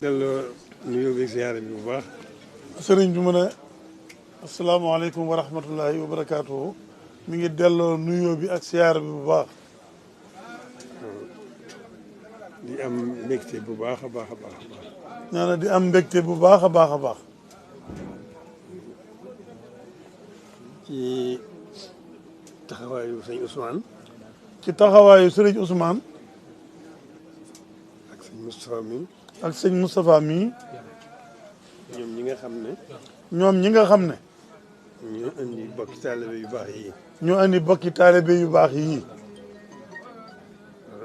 delloo nuyoo bi ziyaare bi bu baax. sëriñ bi mu ne asalaamaaleykum wa rahmatullahi wa barakaatuhu mi ngi delloo nuyoo bi ak siyaare bi bu baax. di am mbégte bu baax a baax a baax. nee na di am mbégte bu baax a baax a baax. ci taxawaayu sëñ Ousmane. ci taxawaayu sëriñ Ousmane. ak sëñ Moustapha mi. ak sëñ Moustapha mii. ñoom ñi nga xam ne. ñoom ñi nga xam ne. ñoo indi bokki taalibe yu baax yi. ñoo indi bokki taalibe yu baax yii.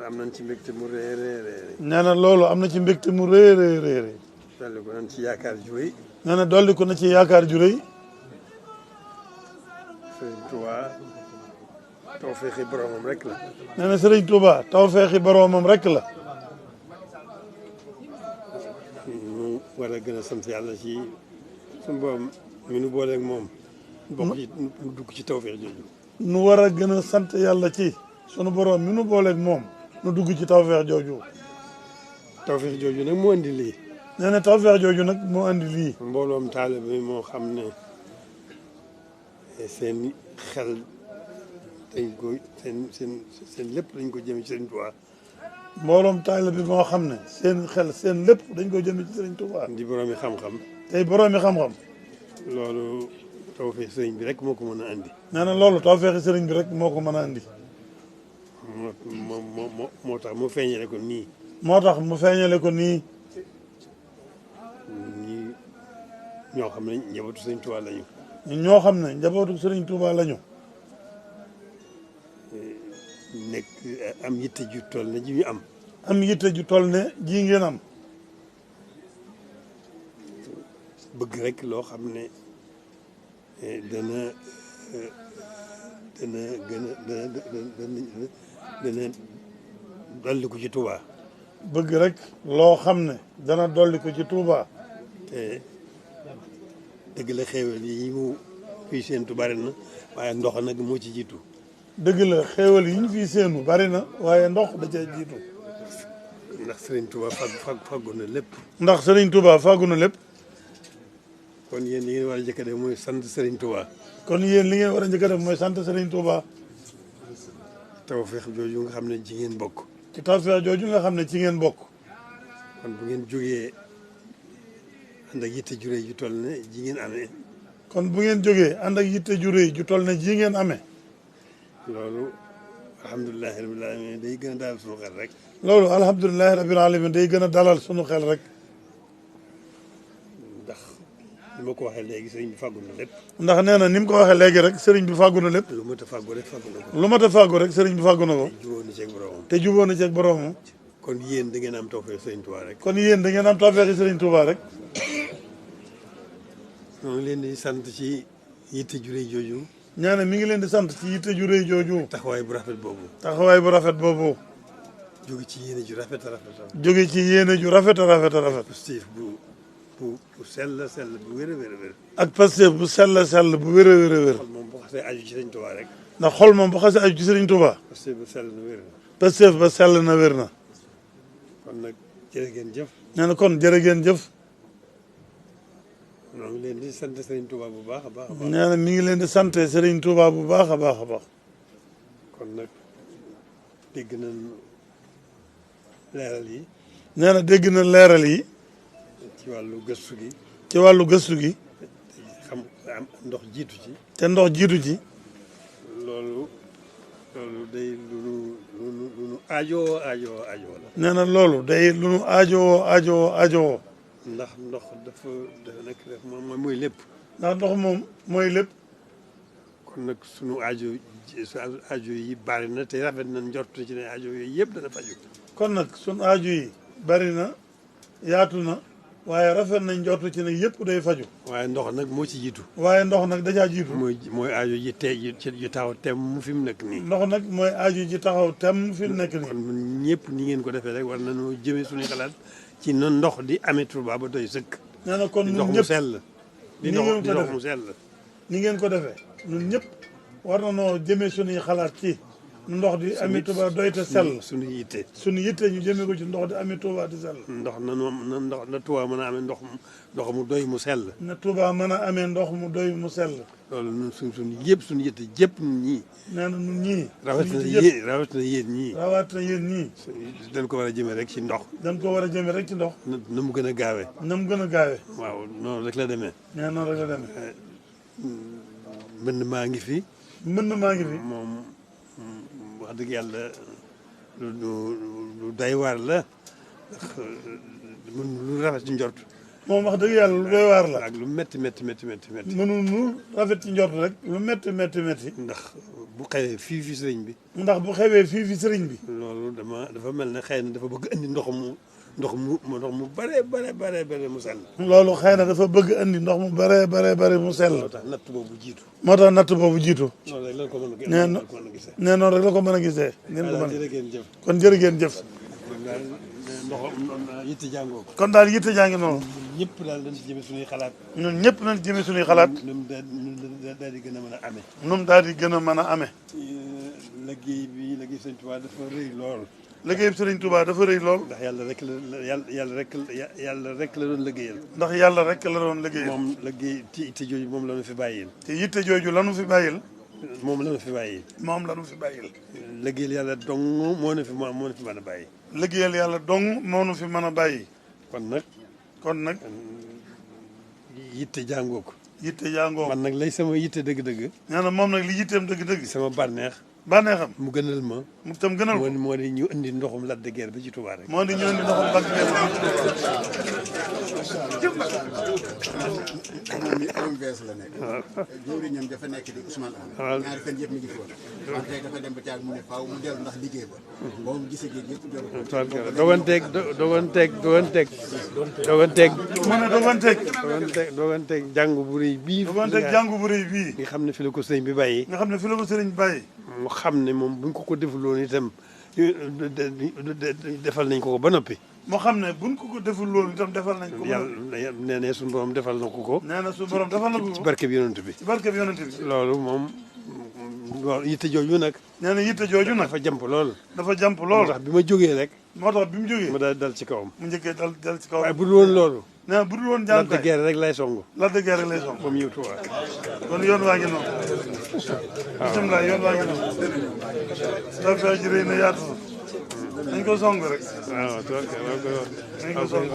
am nañ ci mbégte mu rëy rëy rëy. nee na loolu am na ci mbégte mu rëy rëy rëy. dolli ko nañ ci yaakaar ju rëy. nee na dolli ko na ci yaakaar ju rëy. Sëriñ Touba tawfeexi boromam rek la. nee na Sëriñ Touba tawfeexi boromam rek la. ñu war a gën a sant yàlla ci suñu borom mi nu booleeg moom. bokk ci mu dugg ci tawfeex jooju. nu war a gën a sant yàlla ci sunu borom mi nu booleeg moom nu dugg ci tawfeex jooju. tawfeex jooju nag moo indi lii. nee na tawfeex jooju nag moo andi lii. mbooloom taalibe bi moo xam ne seen xel dañ ko seen lépp dañ ko jëme ci Sëriñ Tuubaa. mbooloom taalibe bi moo xam ne seen xel seen lépp dañ ko jëme ci Sëriñ Tuubaa. di boroomi xam-xam. tey boroomi xam-xam. loolu tawfeex sëriñ bi rek moo ko mën a andi. nee na loolu tawfeexi sëriñ bi rek moo ko mën a andi. moo tax mu feeñale ko nii. moo tax mu feeñale ko nii. ñoo xam ne njabootu Sëriñ Tuubaa lañu. ñoo xam ne njabootu Sëriñ Tuubaa lañu. nekk am yitte ju toll ne ji ñu am. am yitte ju toll ne ji ngeen am. bëgg rek loo xam ne dana gën a dana dolli ko ci Touba. bëgg rek loo xam ne dana dolli ko ci Touba. te dëgg la xéewal yi mu fii séentu bari na waaye ndox nag moo ci jiitu. dëgg la xéewal yi ñu fii séenu bari na waaye ndox da cee jiitu. ndax Serigne Touba fàggu na lépp. ndax Serigne Touba fàggu na lépp. kon yéen li ngeen war a njëkk a def mooy sant Serigne Touba. kon yéen li ngeen war a njëkk a def mooy sant Serigne Touba. tawfeex jooju nga xam ne ci ngeen bokk. ci tawfeex jooju nga xam ne ci ngeen bokk. kon bu ngeen jógee ànd ak yitte ju rëy ju toll ne ji ngeen amee. kon bu ngeen jógee ànd ak yitte ju rëy ju toll ne ji ngeen amee. loolu alhamdulilahi rabbil alamin day gën a dalal sunu xel rek. loolu alhamdulilahi rabbil alamin day gën a dalal sunu xel rek. ndax ni ma ko waxee léegi sëriñ bi fàggu na lépp. ndax nee na ni mu ko waxee léegi rek sëriñ bi fàggu na lépp. lu mat a fàggu rek fàggu na ko. lu mat a fàggu rek sëriñ bi fàggu na ko. jubóo na ceeg boromam. te jubóo na ceeg boromam. kon yéen da ngeen am tawfeex sëriñ Touba rek. kon yéen da ngeen am tawfeexi sëriñ Touba rek. ñoo ngi leen di sant ci yitte ju rëy jooju. nee na mi ngi leen di sant ci yitte ju rëy jooju. taxawaay bu rafet boobu. taxawaay bu rafet boobu. jóge ci yéene ju rafet a rafet. jóge ci yéene ju rafet a rafet a rafet. positif bu sell bu wér a wér a wér. ak Pastef bu sell bu wér a wér a wér. xol moom bu xasee aju ci sëriñ Touba rek. ndax xol moom bu xasee aju ci sëriñ Touba. Pastef bu sell na wér na. Pastef ba sell na wér na. kon nag jërë ngeen jëf. nee na kon jërë ngeen jëf. ñoo ngi leen di sant Serigne Touba bu baax a baax a baax. nee na mi ngi leen di sant Serigne Touba bu baax a baax a baax. kon nag dégg nañ leeral yi. nee na dégg na leeral yi. ci wàllu gëstu gi. ci wàllu gëstu gi. xam am ndox jiitu ci. te ndox jiitu ci. loolu day lu nu aajowoo la. nee na loolu day lu nu aajowoo. ndax ndox dafa nekk moom mooy lépp. ndax ndox moom mooy lépp. kon nag sunu aajo yi bari na te rafet na njort ci ne aajo yooyu yëpp dana faju. kon nag sunu aajo yi bari na yaatu na waaye rafet nañ njort ci ne yëpp day faju. waaye ndox nag moo ci jiitu. waaye ndox nag dajaa jiitu. mooy aajo ji ji taxaw tem mu fi mu nekk nii. ndox nag mooy aajo ji taxaw tem fi mu nekk nii. kon ñëpp ni ngeen ko defee rek war nañoo jëmee suñuy xalaat ci noonu ndox di amee Touba ba doy sëkk. nee na kon ñun ñëpp ndox mu sell. di ndox mu sell. ni ngeen ko defee ñun ñëpp war na noo jëmee suñuy xalaat ci ndox di ami Touba doy te sell. suñu yitte. suñu yitte ñu jëmee ko ci ndox di ami Touba di sell. ndox na Touba mën a amee ndox mu doy mu sell. na Touba mën a amee ndox mu doy mu sell. loolu ñun suñu yitte jëpp ñun ñii. nee na ñun ñii. rawatina yéen ñii. rawatina yéen ñii. dañ ko war a jëmee rek ci ndox. dañ ko war a jëmee rek ci ndox. na mu gën a gaawee. na mu gën a gaawee. waaw noonu rek la demee. nee noonu rek la demee. mbënd maa ngi fi. mbënd maa ngi fi. moom wax dëgg yàlla lu day waar la ndax lu rafet ci njort. moom wax dëgg yàlla lu doy waar la. ak lu métti. mënul nu rafet ci njort rek lu métti. ndax bu xewee fii fi sëriñ bi. ndax bu xewee fii fi sëriñ bi. loolu dafa mel ne xëy na dafa bëgg andi ndox mu bare mu sell. loolu xëy na dafa bëgg andi ndox mu bare mu sell. moo tax natt boobu jiitu. noonu rek la ko mën a gisee. nee noonu rek la ko mën a gisee. ngeen ko mën kon jërë ngeen jëf. yitte jàngoo ko. kon daal yitte jàngi noonu. ñëpp daal dañ ci jëme suñuy xalaat. ñun ñëpp nañ ci jëme suñuy xalaat. ñun daal di gën a mën a amee. ñun daal di gën a mën a amee. liggéey Sëriñ Tuubaa dafa rëy lool. liggéey Sëriñ Tuubaa dafa rëy lool. ndax yàlla rek la doon liggéeyal. ndax yàlla rek la doon liggéeyal. moom liggéey ci yitte jooju moom la ñu fi bàyyil. te yitte jooju la ñu fi bàyyil. moom la ñu fi bàyyil. moom la ñu fi bàyyil. liggéeyal yàlla dong moo ñu fi mën a bàyyi. liggéeyal yàlla dong moo ñu fi mën a bàyyi. kon nag. yitte jàngoo ko. yitte jàngoo ko. man nag lay sama yitte dëgg-dëgg. nee na moom nag li yitteem dëgg-dëgg. sama bànneex. mu gënal ma. mu tam gënal ko moo di ñu indi ndoxum Lac de Guiers ba ci Touba rek. moo di ñu indi ndoxum Lac de Guiers ba ci Touba. moom mi am bees la nekk. waaw jëwriñam dafa nekk di Ousmane Am. waaw ñaari fan yëpp mi ngi fi woon. wante tey dafa dem ba caag mu ne faaw mu dellu ndax liggéey ba. boo mu gisee géej yëpp jël. doganteeg jàngu bu rëy bii. nga xam ne fi la ko sëriñ bi bàyyi. mu xam ne moom buñ ko defuloon itam defal nañ ko ba noppi. moo xam ne buñ ko deful loolu itam defal nañ ko. yàlla nee na suñu borom defal na ko. nee na suñu borom defal na ko. ci barke bi yonent bi. loolu moom yitte jooju nag. nee na yitte jooju nag. dafa jàmp lool. moo tax bi ma jógee rek. moo tax bi mu jógee. mu daal dal ci kawam. mu njëkkee dal ci kawam. waaye bu dul woon loolu. nee na bu dul woon jànkuwaay Lac de Guiers rek lay songu. Lac de Guiers rek lay songu. moom ñëw Tuubaa. kon yoon waa ngi noonu. waaw bisimilah yoon waa ngi noonu. dafa ji rëy na yaatu na. nañ ko song rek. waaw nañ ko song.